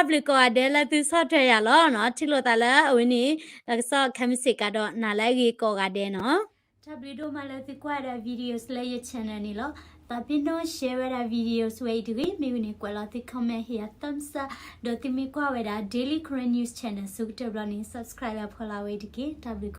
ဘျုးကိးဂၤဒဲးလၢသုဆီၣ်ထွဲယၤလီၤနီၤ. ထံၣ်လိာ်သးလၢအဝဲန့ၣ် တၢ်ကစီၣ်ခဲမုၢ်ဆ့ၣ်ကါဒီးနၤလၢအဂ့ၤကိးဂၤဒဲးနီၤ. တၢ်ဘျုးဒိၣ်မးလၢသုကွၢ်ဝဲဒၣ် videos လၢယ channel န့ၣ်လီၤ. သးပ့ၤနီၣ် share ဝဲဒၣ် videos ဝဲအံၤတဂ့ၤ. မ့ၢ်ဝံၤန့ၣ် ကွဲးလီၤသု comment ဟ့ၣ်ယၤ thumbs up ဒီးသုမ့ၢ်ကွၢ်ဝဲဒၣ် Daily Karen News Channel ဆၢကတီၢ်ဘျီန့ၣ် subscribe လၢဖီလာ်ဝဲအံၤတက့ၢ်. တၢ်ဘျုး